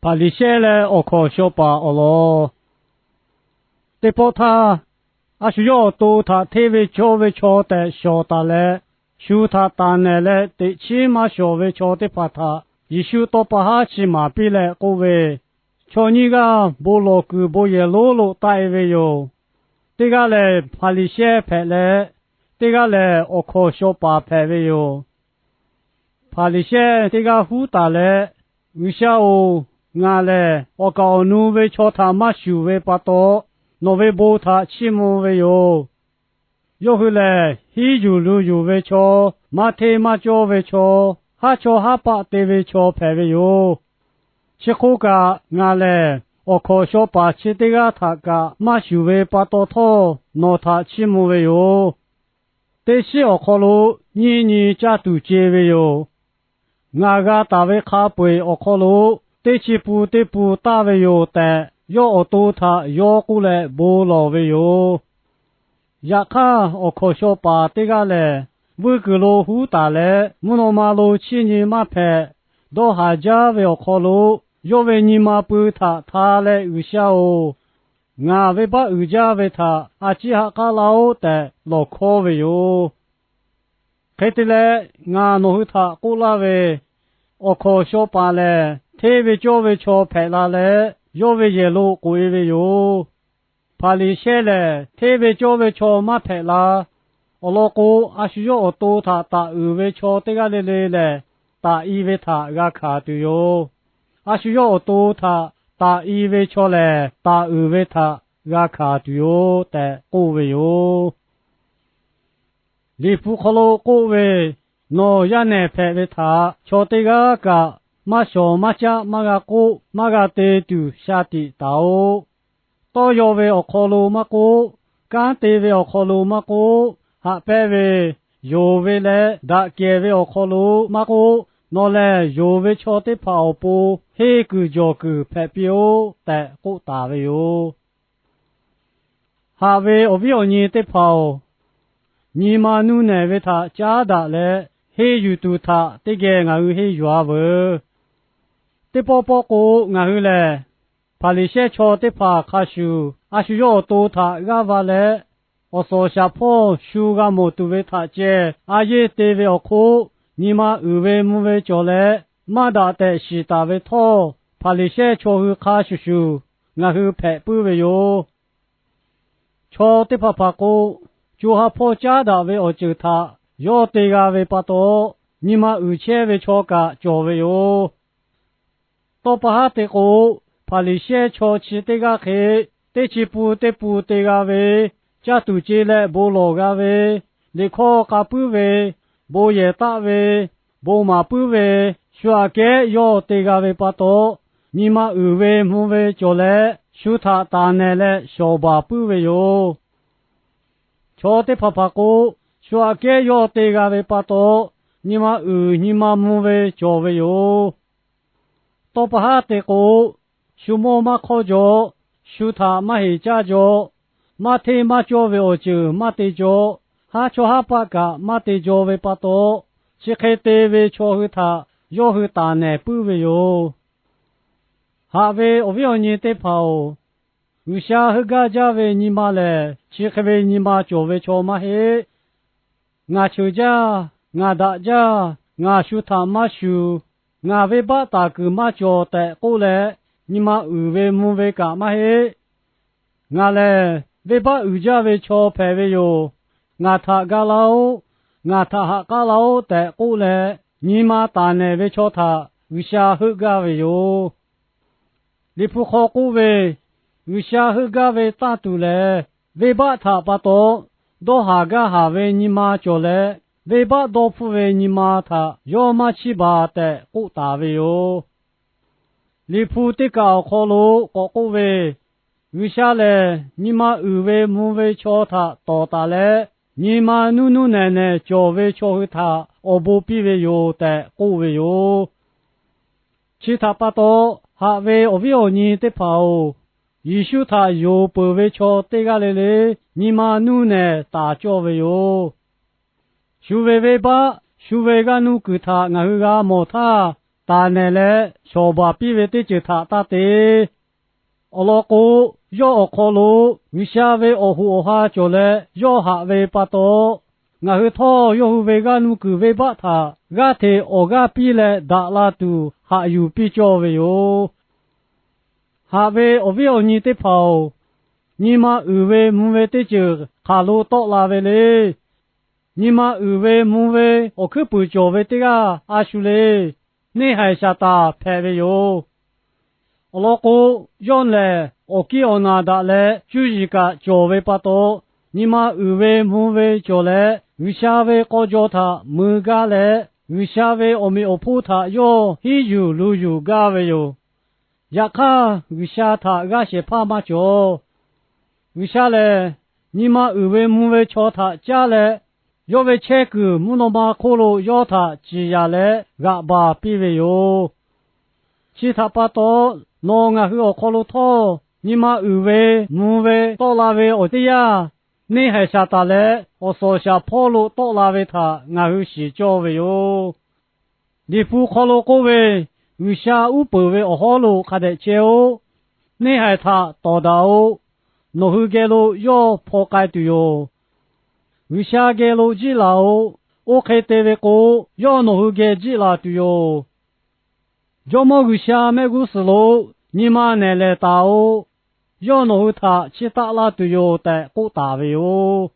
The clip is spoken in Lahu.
Hpaˍriˍsehˇ leh awˬ hkawnˍ shaw paˍ awˬ lawn. Teˇ pawˆ htaˇ, a shu yawˇ awˬ to htaꞈ hteˇ ve cawˇ ve chaw tehꞈ shawˍ taˍ leh, shu htaꞈ taˍ nehˬ leh teꞈ chiˉ maˇ shawˍ ve chaw teˇ hpaˍ htaꞈ Yeˍsuˆ tawˇ pa haˉ chi maˍ piˇ leh k'oˆ ve, Chaw nyiˇ g'aˇ bon lawˬ kuiˬ bon yehˬ lonˉ lo taˆ e ve yoˬ. Teˇ g'aˇ lehˬ Hpaˍriˍsehˇ hpehꞈ leh, teˇ g'aˇ lehˬ awˬ hkawnˍ shaw paˍ hpehꞈ ve yoˬ. Hpaˍriˍsehˇ teˇ g'aˇ huˉ taˍ leh, G'uiˬsha-oˬ, ngaˬ lehˬ awˬ kaˍ awˬ nu ve chaw htaꞈ maˇ shuˍ ve pa taw, nawˬ ve bon htaꞈ chiˇ mvuh ve yoˬ. Yawˇ hui lehˬ, hiˉ yuˬ lu yuˬ ve chaw, maˇ hteˇ maˇ cawˇ ve chaw, haˉ chawˇ haˉ paˆ te ve chaw hpehꞈ ve yoˬ. Chi hk'oˆ kaꞈ, ngaˬ lehˬ awˬ hkawnˍ shaw paˍ chi teˇ g'aˇ htaꞈ kaꞈ maˇ shuˍ ve pa taw htawˇ, nawˬ htaꞈ chiˇ mvuh ve yoˬ. Teˇ shiˉ awˬ hk'aw lo nyiˇ nyi caˇ tuˬ ce ve yoˬ. Ngaˬ g'a taˍ ve hk'a peu-eˬ awˬ hk'aw lo teˇ chi pun teˇ pun taˇ ve yoˬ tehꞈ, yawˇ awˬ to htaꞈ yawˇ k'oˆ leh bon lawˬ ve yoˬ. Yaꞈ hk'aˇ, awˬ hkawnˍ shaw paˍ teˇ g'aˇ lehˬ, vuiˇ kuiˬ lo huˉ taˍ leh mvuhˇ naw ma lo chiˇ nyi maˇ hpehꞈ. Dawˇ haˍ jaˇ ve awˬ hk'aw lo, yawˇ ve nyi ma pui htaꞈ hta leh, G'uiˬsha-oˬ, ngaˬ venˇbaˆ uiˍ jaˇ ve htaꞈ a ciˉ ha k'aˉ laˇ-oˆ tehꞈ lawˬ hkawˇ ve yoˬ. Hk'e te leh, ngaˬ nawˬ hui htaꞈ k'oˆ laˇ ve, awˬ hkawnˍ shaw paˍ lehˬ, hteˇ ve cawˇ ve chaw hpehꞈ la leh, yawˇ ve yehˬ lo k'oꞈ e ve yoˬ. Hpaˍriˍsehˇ lehˬ, hteˇ ve cawˇ ve chaw maˇ hpehꞈ la. Awˬ lawn k'o, a shu yawˇ awˬ to htaꞈ taˍ uiˍ ve chaw teˇ g'aˇ le le lehˬ, taˍ i ve htaꞈ g'a hkanˍ tuˬ yoˬ. A shu yawˇ awˬ to htaꞈ taˍ i ve chaw lehˬ, taˍ uiˍ ve htaꞈ g'a hkanˍ tuˬ yoˬ tehꞈ k'oˆ ve yoˬ. Liꞈ hpu hk'aw lo k'oˆ ve, Nawˬ yaˇ nehˬ hpehꞈ ve htaꞈ chaw teˇ g'aˇ kaꞈ maˇ shawˍ maˇ caˆ maˇ g'a k'oˆ maˇ g'a te tuˬ sha tiꞈ taˍ-oꞈ. Tawˇ yaw ve awˬ hk'aw lo maˇ k'oˆ, kanˉ te ve awˬ hk'aw lo maˇ k'oˆ, haꞈ pehnˇ ve, yonˍ ve leh daꞈ kehˬ ve awˬ hk'aw lo maˇ k'oˆ, nawˬ lehˬ yonˍ ve chaw teˇ hpaˍ awˬ pon henˇ kuiˬ jawˬ kuiˬ hpehꞈ piˇ-oˆ tehꞈ k'oˆ taˍ ve yoˬ. Haꞈ ve awˬ viˉ awˬ nyi teˇ hpaˍ-oˬ, nyi ma nuˇ nehˬ ve htaꞈ caˉ daꞈ leh henˇ yuˬ tuˬ htaꞈ teˇ geh ngaˬ hui henˇ yuˬ-a veuˬ. Teˇ pawˆ pawˆ k'o, ngaˬ hui lehˬ Hpaˍriˍsehˇ chaw teˇ hpaˍ hk'a shuˍ, a shu yawˇ awˬ to htaꞈ g'aˇ va leh, awˬ suhˍ awˬ shaˍ hpawˇ shu g'a mawˬ tuˬ ve htaꞈ ceh a yeˇ te ve awˬ hk'oˆ, nyi ma uiˍ ve mvuh ve cawˬ leh maˇ daꞈ tehꞈ shiˍ taˍ ve htawˇ, Hpaˍriˍsehˇ chaw hui hk'a shuˍ shuˍ ngaˬ hui hpehꞈ puiˉ ve yoˬ. Chaw teˇ hpaˍ hpaˍ k'o, co ha hpawˇ caˉ daꞈ ve awˬ ceuˬ htaꞈ yawˇ te g'a ve pa taw, nyi ma uiˍ chehˇ ve chaw kaꞈ cawˬ ve yoˬ. Tawˇ pa haˉ te k'o, Hpaˍriˍsehˇ chaw chi teˇ g'aˇ hk'e, teˇ chi pun teˇ pun te g'a ve, caˇ tuˬ ce leh bon lawˬ g'a ve, liꞈ hkawˇ k'a puiˉ ve, bon yehˬ taˆ ve, bon maˍ puiˉ ve, shu aꞈ kehˉ yawˇ te g'a ve pa taw, nyi ma uiˍ ve mvuh ve cawˬ leh shu htaꞈ taˍ nehˬ leh shawˍ baˬ puiˉ ve yoˬ. Chaw teˇ hpaˍ hpaˍ k'o, shu aꞈ kehˉ yawˇ te g'a ve pa taw, nyi ma uiˍ nyi ma mvuh ve cawˬ ve yoˬ. Tawˇ pa haˉ te k'o, shu mawˇ maˇ hk'awˇ jaw, shu htaꞈ maˇ heˍ caˇ jaw, maˇ hteˇ maˇ cawˇ ve awˬ ceuˬ maˇ te jaw, haˉ chawˇ haˉ paˆ kaꞈ maˇ te jaw ve pa taw, chi hk'e te ve chaw hui htaꞈ yawˇ hui taˍ nehˬ puiˉ ve yoˬ. Haꞈ ve awˬ viˉ awˬ nyi teˇ hpaˍ-oˬ, G'uiˬsha heuˆ gaˇ jaˇ ve nyi ma lehˬ, chi hk'e ve nyi ma cawˬ ve chaw maˇ heˆ. Ngaˬ cheuˬ jaˇ, ngaˬ daꞈ jaˇ, ngaˬ shu htaꞈ maˇ shuˍ, ngaˬ venˇbaˆ taˍ kuiˬ maˇ cawˬ tehꞈ k'oˆ leh, nyi ma uiˍ ve mvuh ve kaꞈ maˇ heˆ. Ngaˬ lehˬ venˇbaˆ uiˍ jaˇ ve chaw hpehꞈ ve yoˬ. Ngaˬ htaꞈ ga laˇ-oˆ. Ngaˬ htaꞈ ha k'aˉ laˇ-oˆ tehꞈ k'oˆ leh, nyi ma taˍ nehˬ ve chaw htaꞈ G'uiˬsha heuˆ gaˇ ve yoˬ. Liꞈ hpu hk'aw k'oˆ ve, G'uiˬsha heuˆ gaˇ ve tanˇ tuˬ lehˬ, venˇbaˆ htaꞈ pa taw dawˇ haˍ gaˇ haˍ ve nyi ma cawˬ leh, venˇbaˆ dawˇ hpfuhˇ ve nyi ma htaꞈ yawˇ maˇ chiˇ baˬ tehꞈ k'oˆ taˍ ve yoˬ. Liꞈ hpu teˇ kaˬ awˬ hk'aw lo k'awꞈ k'oˆ ve, G'uiˬsha lehˬ nyi ma uiˍ ve mvuh ve chaw htaꞈ tawˍ taˍ leh, nyi ma nuˇ nuˇ nehˬ nehˬ cawˬ ve chaw hui htaꞈ awˬ bon piˇ ve yoˬ tehꞈ k'oˆ ve yoˬ. Chi htaꞈ pa taw, haꞈ ve awˬ viˉ awˬ nyi teˇ hpaˍ-oˬ, Yeˍsuˆ htaꞈ yonˍ peuˬ ve chaw teˇ g'aˇ le le nyi ma nuˇ nehˬ taˍ cawˇ ve yoˬ. Shu ve venˇbaˆ, shu ve g'aˇ nuˇ kuiˬ htaꞈ ngaˬ hui g'a mawˬ htaˇ, taˍ nehˬ leh shawˍ baˬ piˇ ve teˇ ceuˬ htaꞈ taˇ te. Awˬ lawn k'o, yawˇ awˬ hk'aw lo G'uiˬsha ve awˬ hoꞈ awˬ ha cawˬ leh yawˇ haꞈ ve pa taw, ngaˬ hui htawˇ yawˇ hui ve g'aˇ nuˇ kuiˬ venˇbaˆ htaꞈ g'aˇ hteꞈ awˬ g'aˇ piˇ leh daꞈ la tuˬ haꞈ yuˬ piˇ cawˇ ve yoˬ. Haꞈ ve awˬ viˉ awˬ nyi teˇ hpaˍ-oˬ, nyi ma uiˍ ve mvuh ve teˇ ceuˬ hk'aˬ lo tawˆ la ve le. Nyi ma uiˍ ve mvuh ve awˬ hkuiˉ puiˍ cawˬ ve teˇ g'aˇ a shu le. Neˇ haiˬ Saˍtanˍ hpehꞈ ve yoˬ. Awˬ lawn k'o, yawˇ lehˬ awˬ kiˇ awˬ naˬ daꞈ leh cuˇ yiˍ kaꞈ cawˬ ve pa taw, nyi ma uiˍ ve mvuh ve cawˬ leh G'uiˬsha ve k'aw jaw htaꞈ mui gaˇ leh, G'uiˬsha ve awˬ meꞈ awˬ hponˇ htaꞈ yawˇ hiˉ yuˬ lu yuˬ gaˇ ve yoˬ. Yaꞈ hk'aˇ, G'uiˬsha htaꞈ g'aˇ shehˍ hpaˇ maˇ cawˬ. G'uiˬsha lehˬ, nyi ma uiˍ ve mvuh ve chaw htaꞈ caˇ leh, yawˇ ve chehˇ kuiˬ mvuhˇ naw ma hk'oˆ lo yawˇ htaꞈ ciˍ yanˍ leh g'aꞈ baˬ piˇ ve yoˬ. Chi htaꞈ pa taw, nawˬ ngaˬ hui awˬ hk'aw lo htawˇ nyi ma uiˍ ve mvuh ve tawˆ la ve awˬ teˇ yanˇ, neˇ haiˬ Saˍtanˍ leh awˬ suhˍ awˬ shaˍ hpawˇ lo tawˆ la ve htaꞈ ngaˬ hui shiˍ cawˇ ve yoˬ. Liꞈ hpu hk'aw lo k'oˆ ve, G'uiˬsha uˉ peunˍ ve awˬ hawˉ lo hk'a dehꞈ chehˇ-oˆ. Neˇ haiˬ htaꞈ tawˍ daꞈ-oꞈ. Nawˬ hui geh lo yawˇ hpaw k'ai tuˬ yoˬ. G'uiˬsha geh lo jiˆ laˬ-oꞈ. Oˇ hk'e te ve k'o, yawˇ nawˬ hui geh jiˆ laˬ tuˬ yoˬ. Jawˇmawˇ G'uiˬsha mehˆ g'uˇ suhˍ lo nyi ma nehˬ lehˍ taˍ-oꞈ. Yawˇ nawˬ hui htaꞈ chiˇ taˆ laˇ tuˬ yoˬ tehꞈ k'oˆ taˍ ve yoˬ.